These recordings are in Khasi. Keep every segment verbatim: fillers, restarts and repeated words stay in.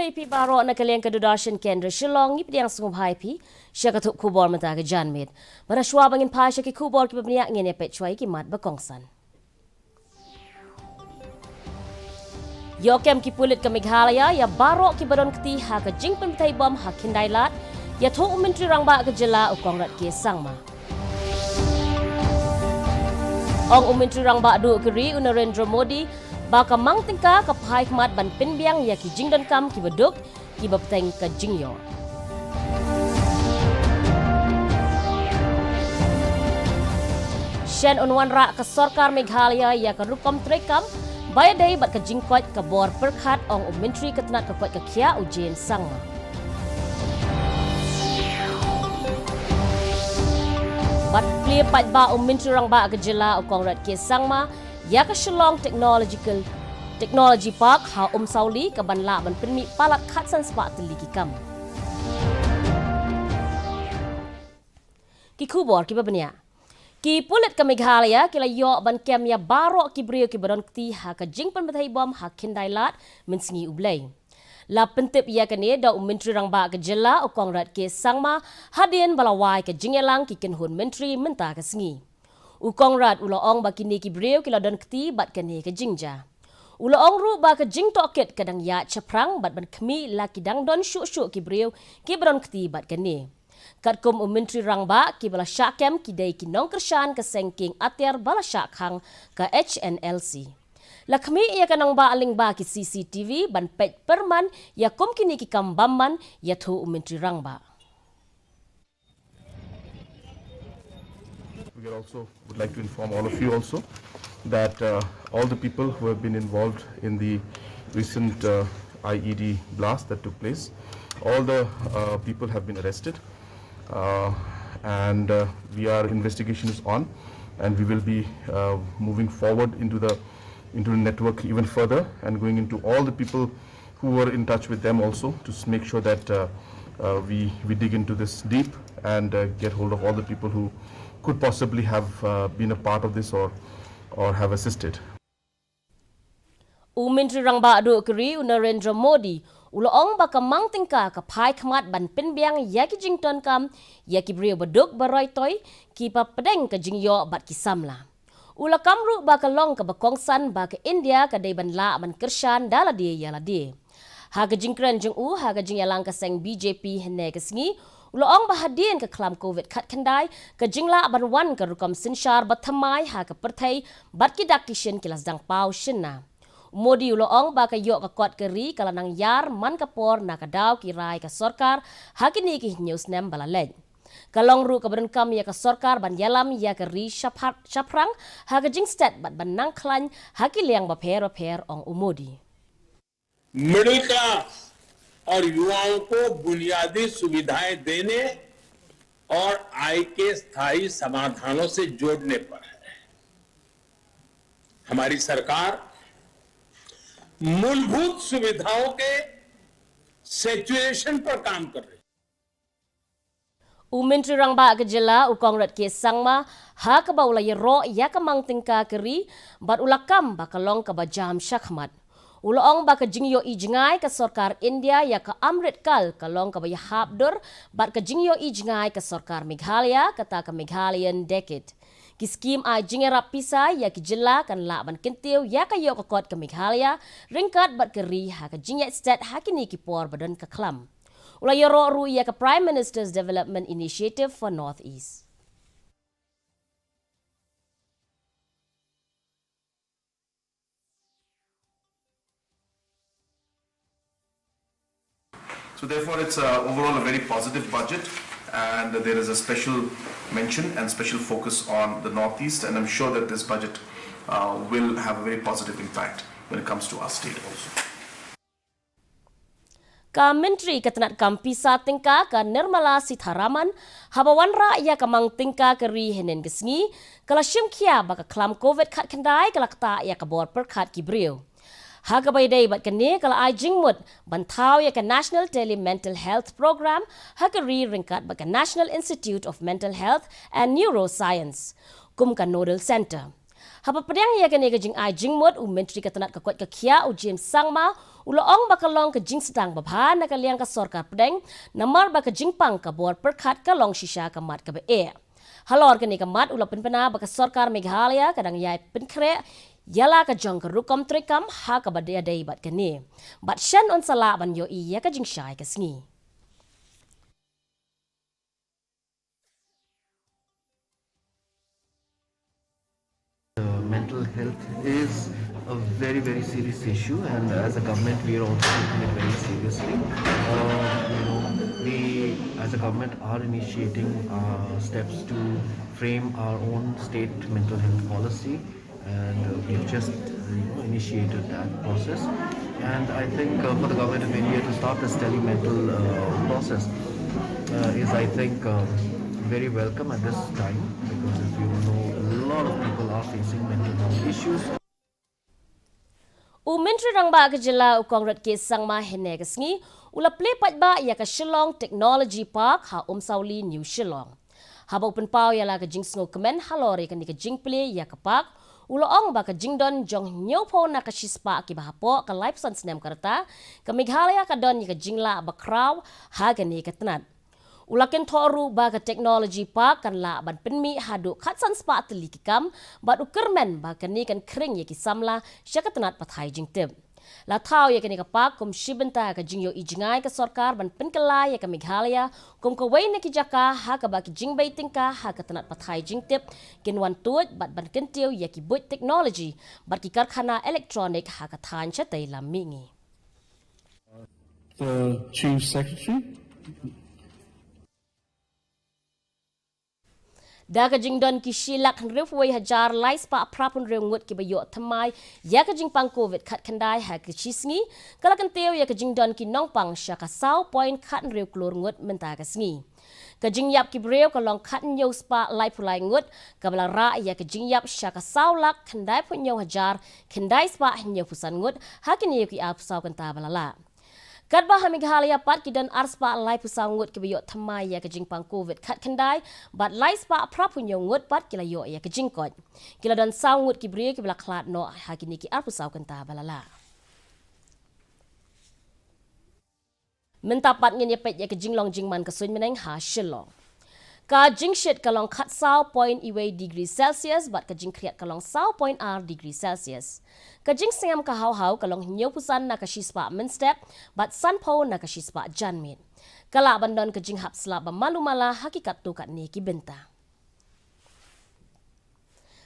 Ïa phi baroh na ka liang ka Doordarshan Kendra Shillong, ngi pdiang sngewbha ïa phi sha ka thup khubor mynta ka janmiet. Bad hashwa ba ngin phai sha ki khubor kiba bniah, ngin ïa peit shuwa ïa ki mat ba kongsan. Ïoh kem ki pulit ka Meghalaya ïa baroh kiba don kti ha ka jingpynbthei bom ha Khyndai Lad, ïathuh u Myntri Rangbah ka jylla u Conrad K Sangma. Ong u Myntri Rangbah duh ka ri u Narendra Modi ba ka mang tyngka ka phai khmat ban pynbiang ïa ki jingdonkam kiba duk, kiba bteng ka jingïoh. Shen un wanrah ka sorkar Meghalaya ïa ka rukom treikam ba ïadei bad ka jingkoit ka bor pyrkhat, ong u Myntri ka tnat ka koit ka khiah u James Sangma. Bad plie paidbah u Myntri Rangbah ka jylla u Conrad K Sangma ïa ka Shillong Technological, Technology Park ha Umsawli, kaban lah ban pynmih palat khatsan spah tylli ki kam. Ki khubor kiba bniah. Ki pulit ka Meghalaya ki la ïoh ban kem ïa baroh ki briew kiba don kti ha ka jingpynbthei bom ha Khyndai Lad mynsngi U Blei. La pyntip ïa kane da u Myntri Rangbah ka jylla u Conrad K Sangma hadien ba la wai ka jingïalang ki kynhun myntri mynta ka sngi. U Conrad u la ong ba kine ki briew ki la don kti bad kane ka jingjia. U la ong ruh ba ka jingtohkit ka dang ïaid shaphrang bad ban khmih la ki dang don shuh shuh ki briew kiba don kti bad kane. Katkum u Myntri Rangbah, kiba la shah kem ki dei ki nongkyrshan ka seng kieng atiar ba la shah khang ka H N L C. La khmih ïa ka nongbah lyngba ki C C T V ban peit pyrman ïa kum kine ki kam bymman, ïathuh u Myntri Rangbah. We are also would like to inform all of you also that, uh, all the people who have been involved in the recent, uh, I E D blast that took place, all the, uh, people have been arrested, uh, and, uh, we are, investigation is on, and we will be, uh, moving forward into the, into the network even further and going into all the people who were in touch with them also to s-, make sure that, uh, uh, we, we dig into this deep and, uh, get hold of all the people who could possibly have, uh, been a part of this or, or have assisted. U Myntri Rangbah duh ka ri u Narendra Modi u la ong ba ka mang tyngka ka phai khmat ban pynbiang ïa ki jingdonkam ïa ki briew ba duk ba roi toi, kiba pdeng ka jingïoh bad ki samla. U la kam ruh ba ka long kaba kongsan ba ka India ka dei ban lah ban kyrshan da lade ïa lade. Ha ka jingkren jong u ha ka jingïalang ka seng B J P hynne ka sngi, u la ong ba hadien ka khlam Covid khatkhyndai, ka jinglah ban wan ka rukom synshar ba thymmai ha ka pyrthei bad ki dak ki shin ki la sdang paw shynna. U Modi u la ong ba ka ïoh ka kot ka ri ka la nang ïar man ka por na ka daw ki rai ka sorkar ha kine ki hynñiew snem ba la leit. Ka long ruh kaba donkam ïa ka sorkar ban ïalam ïa ka ri shaphar-, shaphrang ha ka jingstet bad ban nang khlaiñ ha ki liang bapher bapher, ong u Modi. मिडिल क्लास और युवाओं को बुनियादी सुविधाएं देने और आय के स्थायी समाधानों से जोड़ने पर है। हमारी सरकार मूलभूत सुविधाओं के सैचुरेशन पर काम कर रही है। U Myntri Rangbah ka jylla u Conrad K Sangma, ha kaba u la ïaroh ïa ka mang tyngka ka ri, bad u la kam ba ka long kaba jam shakhmat. U la ong ba ka jingïohi jngai ka sorkar India ïa ka Amrit Kal ka long kaba ïahap dur bad ka jingïohi jngai ka sorkar Meghalaya, kata ka Meghalayan Decade. Ki skhim ai jingïarap pisa ïa ki jylla kan lah ban kyntiew ïa ka ïoh ka kot ka Meghalaya ryngkat bad ka ri ha ka jingïaid stet ha kine ki por ba don ka khlam. U la ïaroh ruh ïa ka Prime Minister's Development Initiative for North East. So therefore, it's, uh, overall a very positive budget, and there is a special mention and special focus on the Northeast, and I'm sure that this budget, uh, will have a very positive impact when it comes to our state also. Ka Myntri ka tnat kam pisa tyngka ka Nirmala Sitharaman, haba wanrah ïa ka mang tyngka ka ri hynnin ka sngi, ka la shim khia ba ka khlam Covid khatkhyndai ka la ktah ïa ka bor pyrkhat ki briew. Ha kaba ïadei bad kane ka la ai jingmut ban thaw ïa ka National Tele Mental Health Program ha ka ri ryngkat bad ka National Institute of Mental Health and Neuroscience kum ka Nodal Centre. Haba pdiang ïa kane ka jingai jingmut, u Myntri ka tnat ka koit ka khiah u James Sangma, U la ong ba ka long ka jingsdang babha na ka liang ka sorkar pdeng, namar ba ka jingpang ka bor pyrkhat ka long shisha ka mat kaba eh. Halor kane ka mat u la pynbna ba ka sorkar Meghalaya ka dang ïai pynkhreh ïa la ka jong ka rukom treikam ha kaba dei dei bad kane. Bad shen un sa lah ban ïohi ïa ka jingshai ka sngi. Uh, mental health is a very, very serious issue, and as a government, we are also taking it very seriously. Uh, you know, we, as a government, are initiating uh, steps to frame our own state mental health policy, and uh, we've just uh, you know, initiated that process. And I think uh, for the government of India to start this telemental uh, process uh, is, I think, um, very welcome at this time, because as we all know, a lot of people are facing mental health issues. U Myntri Rangbah ka Jylla u Conrad K Sangma hynne ka sngi u la plie paidbah ïa ka Shillong Technology Park ha Umsawli, New Shillong. Haba u pynpaw ïa la ka jingsngewkmen halor ïa kane ka jingplie ïa ka park, u la ong ba ka jingdon jong hynñiewphew na ka shispah kiba hapoh ka laiphew san snem ka rta, ka Meghalaya ka don ïa ka jinglah bakhraw ha kane ka tnat. U la kynthoh ruh ba ka technology park kan lah ban pynmih haduh khatsan spah tylli ki kam, bad u kyrmen ba kane kan khring ïa ki samla sha ka tnat pathai jingtip. La thaw ïa kane ka park kum shi bynta ka jingïohi jngai ka sorkar ban pynkylla ïa ka Meghalaya kum kawei na ki jaka ha kaba ki jingbei tyngka ha ka tnat pathai jingtip kin wan tuid bad ban kyntiew ïa ki buit technology bad ki karkhana electronic ha ka thaiñ shatei lam mihngi. The Chief Secretary. Da ka jingdon ki shi lak hynriewphew wei hajar lai spah phra phew hynriew ngut kiba ïoh thymmai ïa ka jingpang Covid khatkhyndai ha ka shi sngi, ka la kyntiew ïa ka jingdon ki nongpang sha ka saw point khathynriew klur ngut mynta ka sngi. Ka jingïap ki briew ka long khathynñiew spah laiphew lai ngut, kaba la rah ïa ka jingïap sha ka saw lak khyndaiphew hynñiew hajar khyndai spah hynñiewphew san ngut ha kine ki arphew saw kynta ba la lah. Katba ha Meghalaya pat ki don arspah laiphew saw ngut kiba ïoh thymmai ïa ka jingpang Covid khatkhyndai, bad laispah phraphew hynñiew ngut pat ki la ïoh ïa ka jingkoit. Ki la don saw ngut ki briew kiba la khlad noh ha kine ki arphew saw kynta ba la lah. Mynta pat ngin ïa peit ïa ka jinglong jingman ka suiñ bneng ha Shillong. Ka jingshit ka long khatsaw point iwei degree Celsius bad ka jingkhriat ka long saw point ar degree Celsius. Ka jingsngem ka hawhaw ka long hynñiewphew san na ka shispah mynstep bad sanphew na ka shispah janmiet. Ka lah ban don ka jinghap slap ba malu mala ha ki katto katne ki bynta.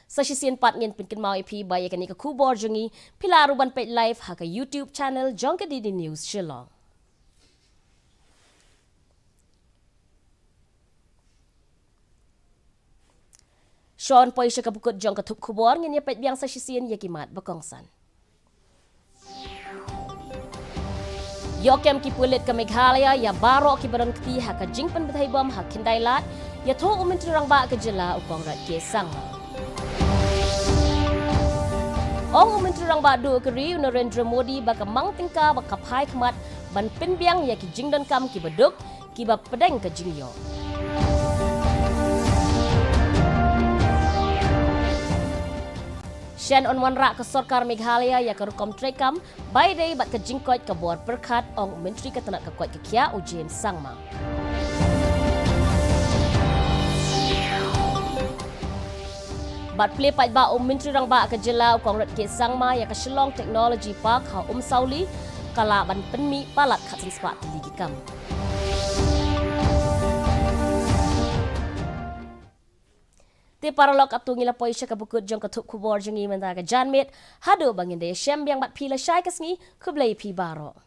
Sa shisien pat ngin pynkynmaw ïa phi ba ïa kane ka khubor jong ngi phi lah ruh ban peit live ha ka YouTube channel jong ka D D News Shillong. Shuwa ban poi sha ka bakut jong ka thup khubor, ngin ïa peit biang sa shisien ïa ki mat ba kongsan. Ïoh kem ki pulit ka Meghalaya ïa baroh kiba don kti ha ka jingpynbthei bom ha Khyndai Lad, ïathuh u Myntri Rangbah ka jylla u Conrad K Sangma. Ong u Myntri Rangbah Duh ka ri u Narendra Modi ba ka mang tyngka bad ka phai khmat ban pynbiang ïa ki jingdonkam kiba duk, kiba pdeng ka jingïoh. Shen yn wanrah ka sorkar Meghalaya ïa ka rukom treikam ba ïadei bad ka jingkoit ka bor pyrkhat, ong u Myntri ka tnat ka koit ka khiah u James Sangma. Bad plie paidbah u Myntri Rangbah ka jylla u Conrad K Sangma ïa ka Shillong Technology Park ha Umsawli, ka lah ban pynmih palat khatsan spah tylli ki kam. Te paralok, katto ngi la poi sha ka bakut jong ka thup khubor jong ngi mynta ka janmiet. Haduh ba ngin da ïashem biang bad phi lashai ka sngi, khublei phi baroh.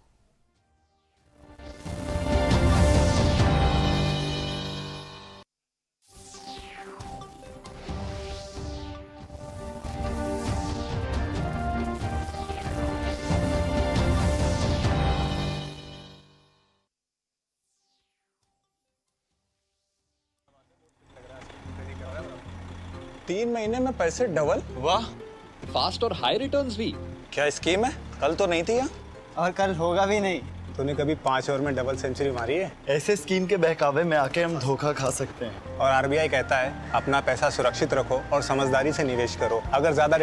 तीन महीने में पैसे डबल। वाह, फास्ट और हाई रिटर्न्स भी। क्या स्कीम है? कल तो नहीं थी यहाँ। और कल होगा भी नहीं। तूने कभी पाँच ओवर में डबल सेंचुरी मारी है? ऐसे स्कीम के बहकावे में आके हम धोखा खा सकते हैं। और आरबीआई कहता है, अपना पैसा सुरक्षित रखो और समझदारी से निवेश करो। अगर ज्यादा